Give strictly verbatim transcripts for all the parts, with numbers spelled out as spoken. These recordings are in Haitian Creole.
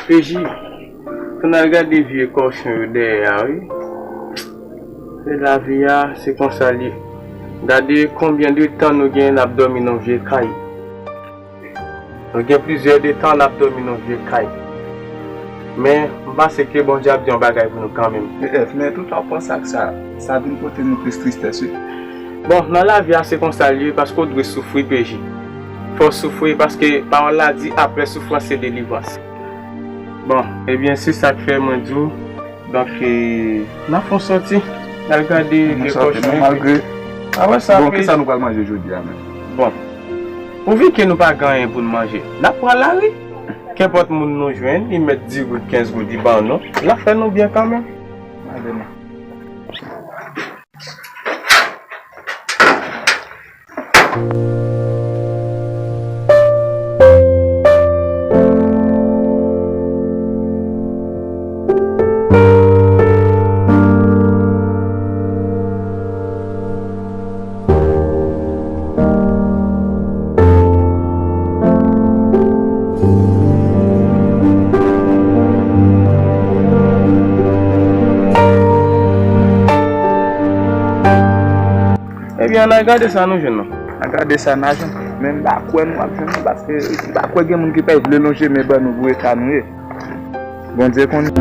P J, tounen al gade vye kòchon yo dèyè a, wi. Se lavi a, se konsa l ye. Gade konbyen de tan nou gen n ap dòmi nan vye kay. Nou gen plizyè de tan n ap dòmi nan vye kay. Men, m panse ke Bondye ap gen yon bagay pou nou kanmenm. E F, men tout sa w panse ak sa, sa vin pote nou plis tristès, wi. Bon, nan lavi a, se konsa l ye, paske w dwe soufri, P J. Fò w soufri, paske pawòl la di, apre soufrans, se delivrans. Bon, ebyen, se sa k fè mwen di w, donk, e, n a fè yon sòti, n al gade vye kòchon yo. Malgre. Bon, kisa nou pral manje jodi a menm? Bon, pouvi ke nou pa gen anyen pou n manje, n ap pran lari. Kenpòt moun nou jwenn, li mèt di goud, kenz goud, li ban nou, l ap fè nou byen kanmenm. Ebyen, ann al gade sa nou jwenn nan. Ann gade sa n a jwenn. Men m pa kwè nou ap jwenn nan, paske m pa kwè gen moun ki pral vle lonje men ban nou pou eta nou ye. Bondye konnen.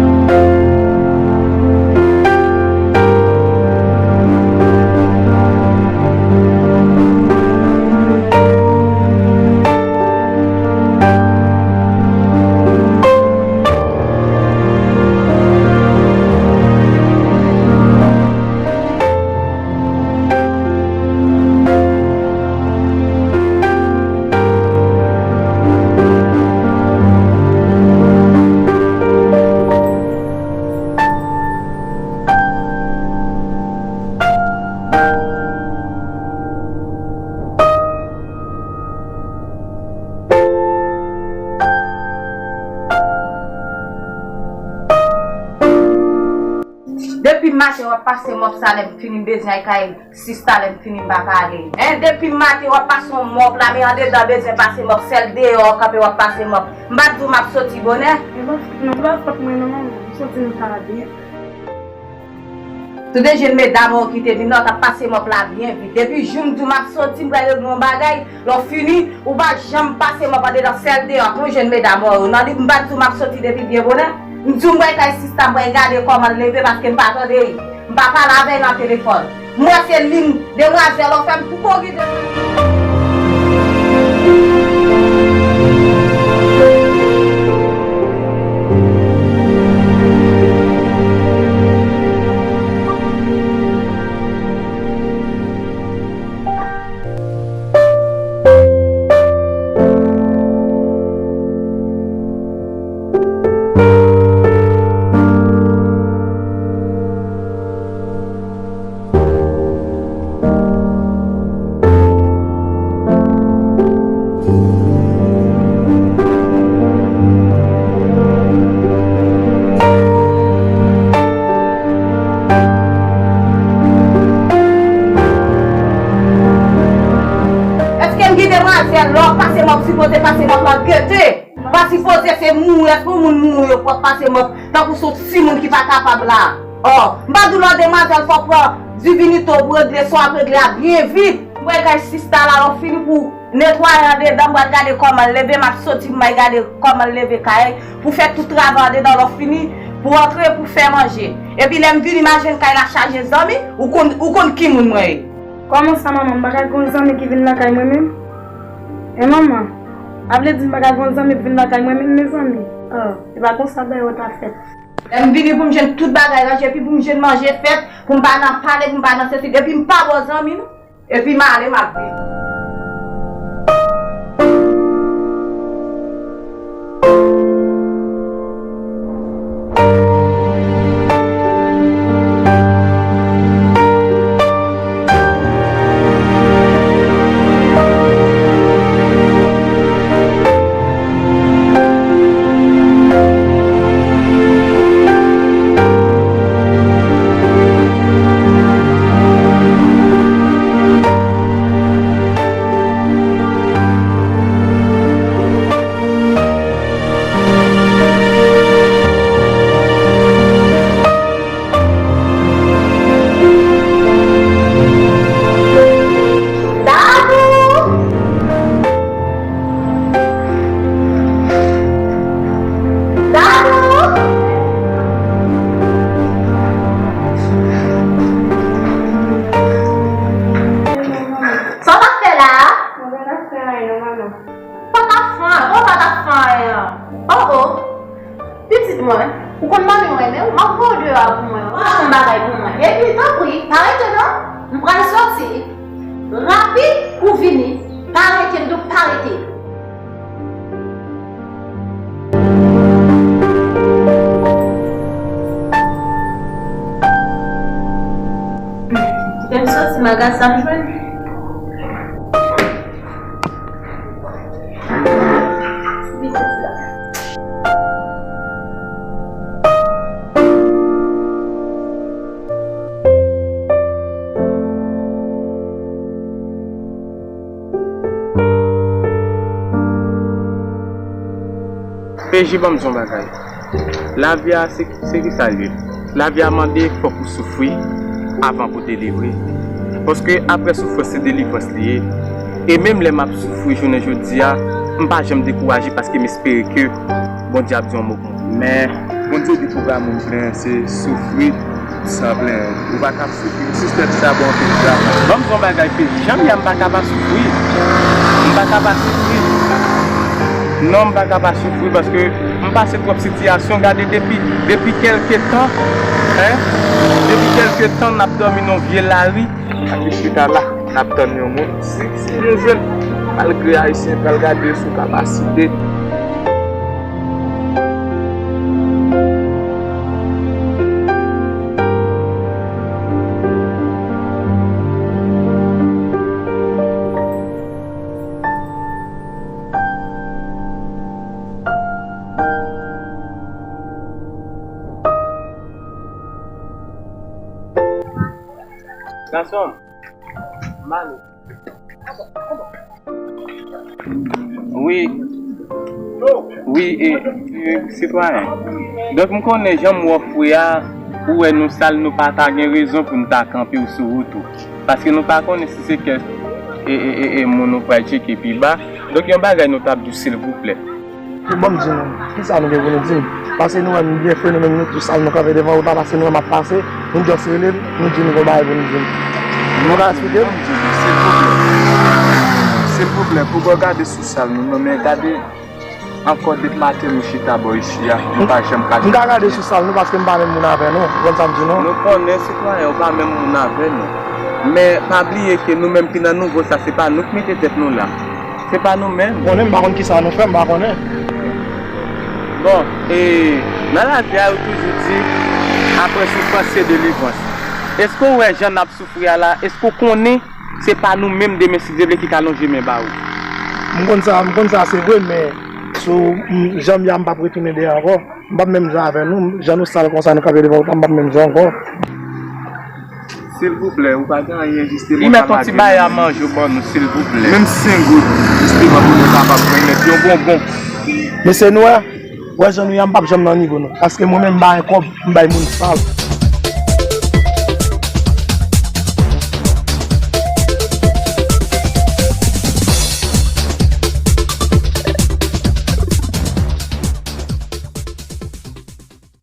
Depi maten w ap pase mòp sa, lè m fini m bezwen al kay sista, lè m fini m pa pale. Hein, depi maten w ap pase yon mòp la, men andedan bezwen pase mòp, sèl deyò w kanpe w ap pase mòp. M pa t di w m ap soti bonè? E pa fòt mwen, e pa fòt mwen non, manman. M soti m pa byen. Tout de jèn medam ou ki te vin la, w t ap pase mòp la byen vit. Depi jou m di w m ap soti, m pral regle yon bagay, lè w fini, ou pa janm pase mòp andedan, sèl deyò, ak yon jèn medam ou. Non, li, m pa t di w m ap soti depi byen bonè. M di w m pral kay sista, m pral gade kòman l leve, paske m pa tande li. M pa pale avè l nan telefòn. M wè se li, demwazèl, ou fè m kou kori de. Èske m gen demwazèl lè w ap pase mòp, sipoze pase mòp la gete? Pa sipoze se mouri, èske yon moun mouri yo pwòp pase mòp tankou se yon timoun ki pa kapab la? Ò, m pa di w lè w demwazèl fò w pran divinite w pou regle sa w ap regle a byen vit. M pral kay sista la, lè w fini pou netwaye andedan, m pral gade kòman l leve, m ap soti pou m al gade kòman l leve kay, pou fè tout travay andedan, lè w fini pou antre pou fè manje. Epi lè m vini, m al jwenn kay la chaje zanmi, ou konn, ou konn ki moun mwen ye. Kòman sa, manman? M pa ka gen yon zanmi ki vin lakay mwen menm? E manman, a vle di m pa ka gen yon zanmi k vin lakay mwen menm, mezanmi? Oh, e pa konsa bagay yo ta fèt. Lè m vini pou m jwenn tout bagay ranje, epi pou m jwenn manje fèt, pou m pa nan pale, pou m pa nan sesi, epi m pa bon zanmi, non. Epi m ale, m ap vini. Pou mwen, ou achte yon bagay pou mwen. Epi, tanpri, pa rete non. M pral soti. Rapid pou vini. Pa rete, m di w pa rete. Kite m soti, m al gad sa m jwenn. P J, ban m di w yon bagay. Lavi a, se, se ki sa l ye? Lavi a mande fòk ou soufri avan pou delivre. Paske aprè soufrans, se delivrans li ye. E menm lè m ap soufri jounen jodi a, m pa janm dekouraje paske m espere ke Bondye ap di yon mo pou mwen. Men, Bondye di pou ba moun plen se soufri san plenyen. Ou pa ka ap soufri. Sistèm sa bon anpil dram. Ban m di yon bagay, P J. Jan m ye a, m pa ka pa soufri. M pa ka pa soufri. Non, m pa ka pa soufri paske m pase twòp sitiyasyon. Gade depi, depi kèlke tan, en, depi kèlke tan n ap dòmi nan yon vye lari. Ak chita la, n ap tann yon moun. Si, si nou jwenn, malgre Ayisyen pral gade sou kapasite. Gason, m ale. Wi. Wi, e, e, sitwayen. Donk, m konnen jan m wè w fre a, ou wè nou sal, nou pa ta gen rezon pou n ta kanpe w sou wout ou. Paske nou pa konnen si se kèk, e, e, e, e, moun ou pral tcheke pi ba. Donk, yon bagay nou t ap di w, silvouplè. Bon, ban m di nou, kisa nou gen pou nou di m? Paske nou wè m byen fre, nou menm nou tou sal, nou kanpe devan wout la, paske nou wè m ap pase, nou just rele m, nou di nou gon bagay pou nou di m. Nou ka eksplike m? Silvouplè, silvouplè, pou w gade sou sal nou, non, men gade ankò depi maten nou chita bò isi a, nou pa janm ka. M ka gade sou sal nou paske m pa menm moun avè nou, ou konn sa m di nou? Nou konnen, sitwayen, ou pa menm moun avè nou. Men, pa bliye ke nou menm ki nan nouvo sa, se pa nou k mete tèt nou la. Se pa nou menm. Konnen, m pa konn kisa nou fè, m pa konnen. Bon, e, nan lavi a, yo toujou di, apre soufrans, se delivrans. Èske w wè jan n ap soufri a la? Èske w konnen se pa nou menm demen, si Dye vle, ki ka lonje men ba ou? M konn sa, m konn sa, se vre, men sou, m, jan m ye a, m p ap retounen dèyè ankò. M p ap menm jan avè nou, jan nou sal konsa, nou kanpe devan wout la, m p ap menm jan ankò. Silvouplè, ou pa gen anyen jisteman. Li mèt yon ti bagay a manje ban nou, silvouplè. Menm senk goud, jisteman, pou nou kapab jwenn mèt yon bonbon. Mesye nou wè, wè jan nou ye a, m p ap janm nan nivo nou. Paske mwen menm, m pa gen kòb, m bay moun sal.